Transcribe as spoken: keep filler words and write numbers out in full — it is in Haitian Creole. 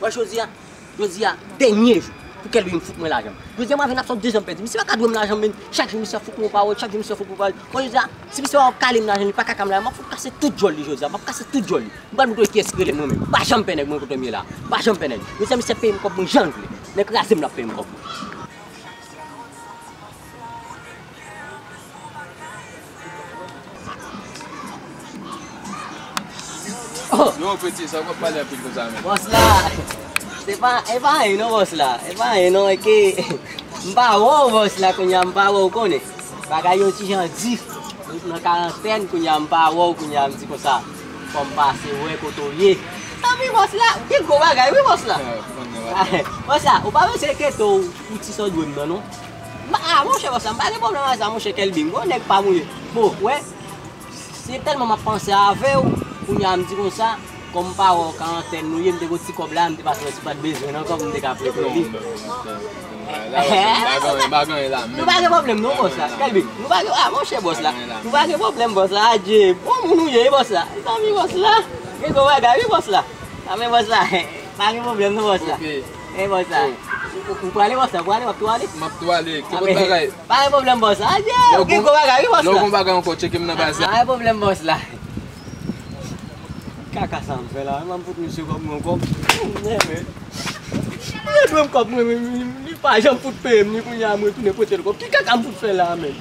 Jodi a, jodi a, dènye jou pou Kelvin fout mwen lajan. Jodi a, m ap vin ap sot de jan pèdi. Misye pa ka dwe m lajan, men chak jou misye ap fout mwen pawòl, chak jou misye ap fout mwen pawòl. Bon, jodi a, si misye pa ap kale m lajan, li pa ka kale m lajan, m ap fout kase tout djòl li jodi a, m ap kase tout djòl li. M pral montre kiyès ki rele m mwen menm. M pa janm pè nèg mwen kote m ye la. M pa janm pè nèg. Jodi a, misye ap peye m kòb mwen jan l vle. Nan kraze m l ap peye m kòb mwen. Oh! Yo, peti, sa w ap pale anpil konsa menm? Bòs la, se pa, e pa anyen non, bòs la. E pa anyen non, e ke m pa wè w, bòs la, kounye a m pa wè w, konnen. Bagay yo ti jan di. Ou nan karantèn, kounye a m pa wè w, kounye a m di konsa, fò m pase wè kote w ye. Tanpri, bòs la, gen gwo bagay, wi, bòs la. Bòs la, ou pa panse ke to ou ti sò dwe m nan, non? M pa, a, monchè, bòs la, m pa gen pwoblèm ak sa, monchè Kelvin. Bon, nèg pa mouye. Bon, wè, se tèlman m ap panse avè w, kounye a m di konsa, kòm m pa wè w, karantèn nou ye, m te gon ti kòb la, m te pase yon ti pa t bezwen nan kòb, m te ka prete li. Non, non, non, non. La, bòs la, m pa gen, m pa gen anyen la menm. Nou pa gen pwoblèm, non, bòs la. Kelvin, nou pa gen, a, monchè, bòs la. Nou pa gen pwoblèm, bòs la. Adje, bon moun ou ye, bòs la. Zanmi bòs la. Gen gwo bagay, wi, bòs la. A, men bòs la, pa gen pwoblèm, non, bòs la. Ok. E bòs la. Ou, ou, ou prale, bòs la, ou prale, w ap tou ale? M ap tou ale. Tout bagay. Pa gen pwoblèm, bòs la. Adje, gen gwo bagay, wi, bòs la. Lè w gon bagay ankò, tcheke m nan baz la. Pa gen pwoblèm, bòs la. Kaka sa m fè la, m ap fout misye kòb mwen ankò. Mwen menm. Li dwe m kòb mwen, li, li, li pa janm fout peye m, ni kounye a mwen tounen pote l kòb. Ki kaka m fout fè la, menm?